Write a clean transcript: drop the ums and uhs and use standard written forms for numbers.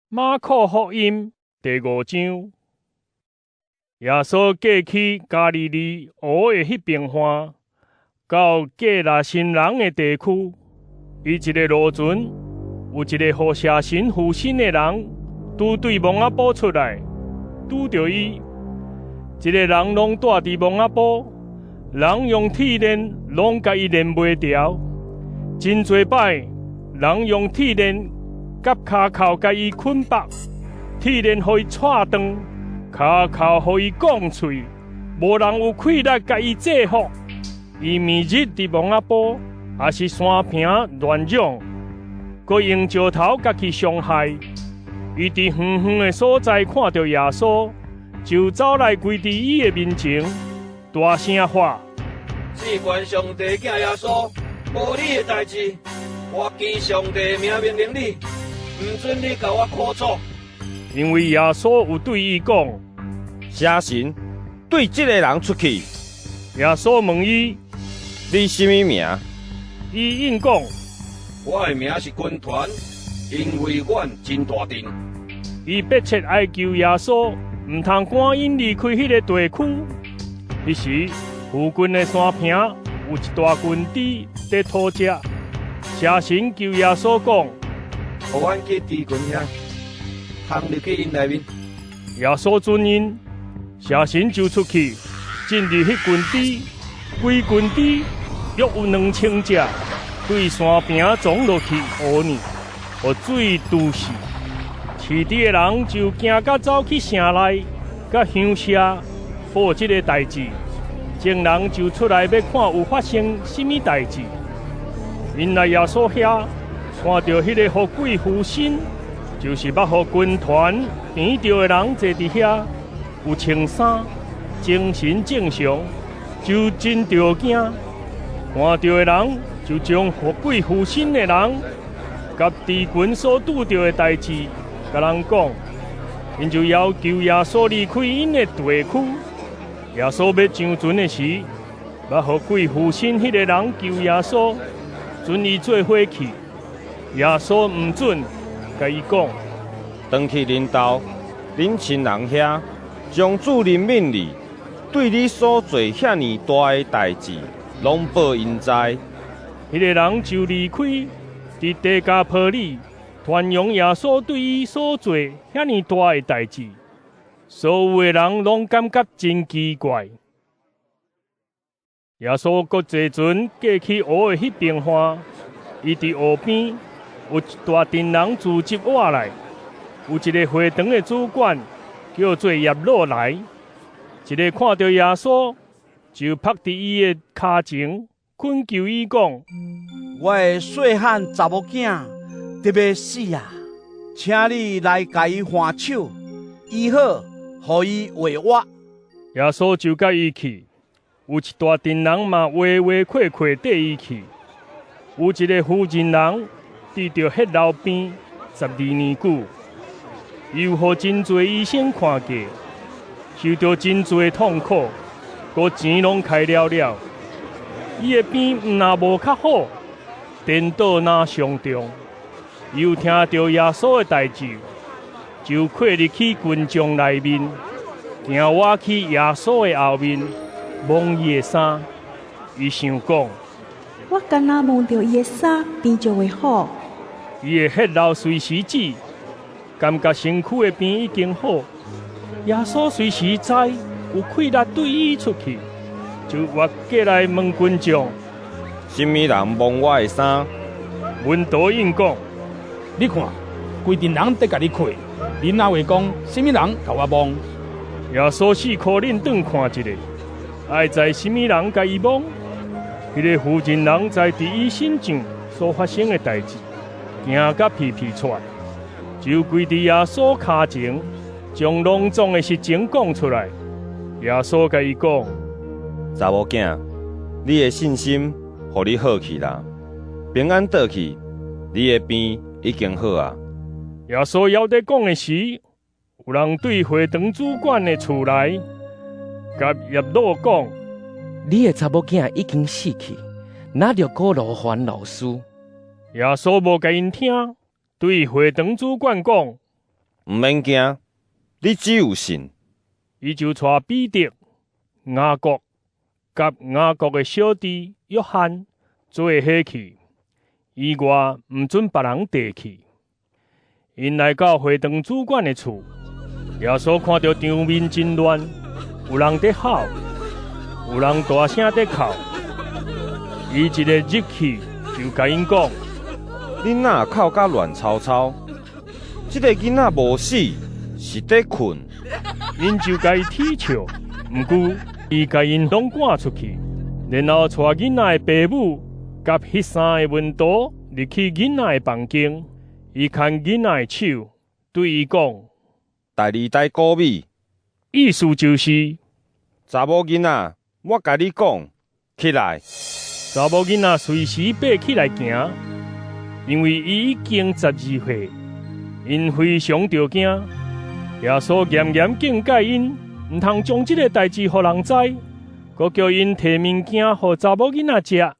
馬可福音第五章，耶穌過去加利利湖的彼邊岸，到革拉森人的地區。伊一个路船，有一个予邪神附身的人，拄對墓仔埔出來，拄著伊。這个人攏蹛佇墓仔埔，人用鐵鏈攏共伊連袂牢。真濟擺，人用鐵鏈佮跤銬共伊捆縛，鐵鏈予伊掣斷，跤銬予伊摃碎，無人有氣力共伊制服。伊暝日佇墓仔埔，抑是山坪亂嚷，閣用石頭共去傷害。伊佇遠遠的所在看著耶穌，就走來跪佇伊的面前，大聲喊：至懸上帝囝耶穌，無你的代誌，我基上帝的名命令你，毋准你共我苦楚。因為耶穌有對伊講：邪神，對這个人出去。耶穌問伊：你啥物名？伊應講：我的名是軍團，因為阮真大陣。伊迫切哀求耶穌，毋通趕𪜶離開彼个地區。彼時，附近的山坪有一大群豬佇討食。邪神求耶穌講：予阮去豬群遐，通入去𪜶內面。耶穌准𪜶，邪神就出去，進入彼群豬，規群豬約有2000隻，對山坪傱落去湖裡，予水揬死。飼豬的人就驚甲走去城內，佮鄉社報這个代誌。眾人就出來欲看有發生啥物代誌。𪜶來耶穌遐，看著彼个予鬼附身，就是捌予軍團纏著的人坐佇遐，有穿衫，精神正常，就真著驚。看著的人就將予鬼附身的人，佮豬群所拄著的代誌，共人講。𪜶就要求耶穌離開𪜶的地區。耶穌欲上船的時，捌予鬼附身彼个人求耶穌，准伊做伙去。耶穌毋准，共伊講：轉去恁兜，恁親人遐，將主憐憫你，對你所做遐爾大的代誌，攏報𪜶知。彼个人就離開，佇低加波利傳揚耶穌對伊所做遐爾大的代誌，所有的人攏感覺真奇怪。耶穌閣坐船過去湖的彼邊岸，伊佇湖邊有一大陣人聚集倚來，有一个會堂的主管叫做睚魯來，一个看著耶穌，就伏佇伊的跤前，懇求伊講：我的細漢查某囝得欲死啊！請你來共伊按手，醫好，予伊活活。耶穌就佮伊去，有一大陣人嘛圍圍括括綴伊去。有一个婦人人得著血漏病12年久，伊有予真濟醫生看過，受著真濟痛苦，閣錢攏開了了，伊的病毋但無較好，顛倒若上重。伊有聽著耶穌的代誌，就跨入去群眾內面，行倚去耶穌的後面，摸伊的衫。伊想講：我干焦摸著伊的衫，病就會好。伊的血漏隨時止，感覺身軀的病已經好。耶穌隨時知有氣力對伊出去，就越過來問群眾：啥物人摸我的衫？門徒應講：你看，規陣人佇共你逼，你哪會講啥物人共我摸？耶穌四箍輪轉看一下，愛知啥物人共伊摸。彼个婦人人知佇伊身上所發生的代誌，驚甲皮皮掣，就跪佇耶穌跤前，將攏總的實情講出來。耶穌共伊講：查某囝，你的信心予你好去啦，平安倒去，你的病已經好啊。耶穌猶佇講的時，有人對會堂主管的厝內，共睚魯講：你的查某囝已經死去，哪著閣勞煩老師？耶穌無共𪜶聽，對會堂主管講：毋免驚，你只有信。伊就帶彼得、雅各佮雅各的小弟約翰做伙去，以外毋准別人綴去。𪜶來到會堂主管的厝，耶穌看著場面真亂，有人佇吼，有人大聲佇哭。伊一个入去就共𪜶講：恁哪哭甲亂糟糟？這个囡仔無死，是佇睏。𪜶就共伊恥笑。毋過伊共𪜶攏趕出去，然後帶囡仔的爸母佮彼三个門徒入去囡仔的房間。伊牽囡仔的手，對伊講：大利大古米，意思就是：查某囡仔，我共你講，起來。查某囡仔隨時爬起來行，因為伊已經12歲。𪜶非常著驚。耶穌嚴嚴警戒𪜶，毋通將這个代誌予人知，閣叫𪜶提物件予查某囡仔食。